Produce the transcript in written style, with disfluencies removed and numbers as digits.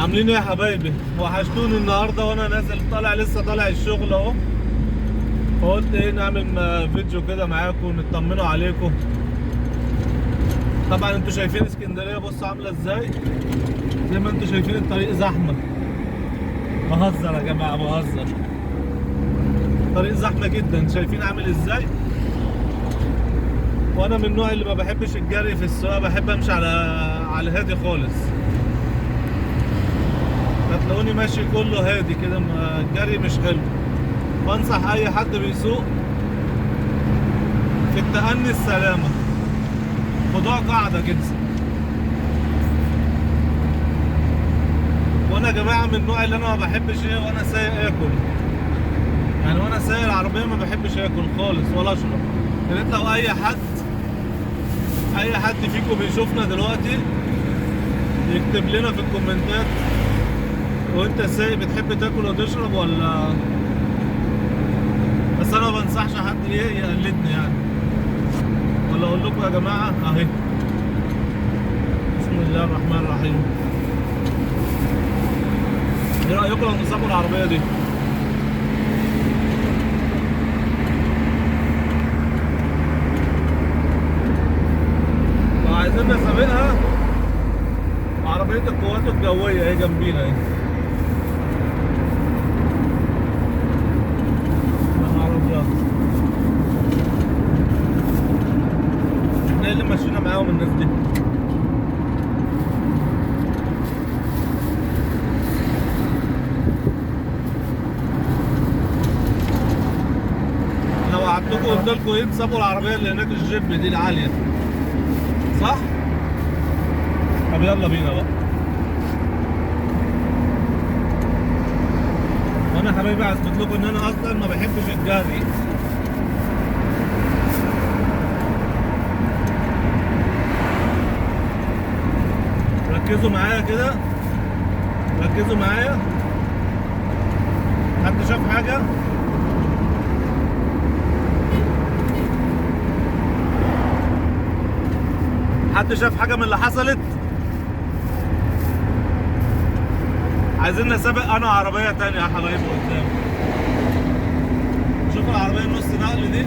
عاملين ايه يا حبايبي؟ وحشتوني النهارده وانا نازل طالع، لسه طالع الشغل اهو، فقلت ايه نعمل فيديو كده معاكم نطمنوا عليكم. طبعا انتوا شايفين اسكندرية بصوا عامله ازاي، زي ما انتوا شايفين الطريق زحمة. بهزر يا جماعة بهزر، الطريق زحمة جدا، شايفين عامل ازاي. وانا من النوع اللي ما بحبش الجري في السواقة، بحب امشي على هادي خالص، هتلاقوني ماشي كله هادي كده، الجري مش حلو. بنصح اي حد بيسوق في التأني السلامة، خدوها قاعدة كده. وانا يا جماعة من النوع اللي انا ما بحبش ايه وانا سايق اكل، يعني وانا سايق العربية ما بحبش اكل خالص ولا اشرب. يا ريت لو اي حد فيكم بيشوفنا دلوقتي يكتب لنا في الكومنتات، وانت سايق بتحب تاكل وتشرب ولا؟ بس انا ما بنصحش حد ايه يقلدني يعني، ولا اقول لكم يا جماعة اهي. بسم الله الرحمن الرحيم. ايه رايكم لو نسابوا العربية دي؟ لو عايزين نسابقها، عربية القوات الجوية اهي جنبينا اهي. احنا اللي ماشيين معاهم الناس دي. لو قعدتكم قلت لكم ايه تسابوا العربية اللي هناك الجيب دي العالية، صح؟ طب يلا بينا بقى. وانا حبايبي اثبت لكم ان انا اصلا ما بحبش الجري. ركزوا معايا كده، ركزوا معايا. حد شاف حاجة؟ حد شاف حاجة من اللي حصلت؟ عايزين نسابق انا عربية تانية يا حبايبي قدام. شوفوا العربية النص نقل دي.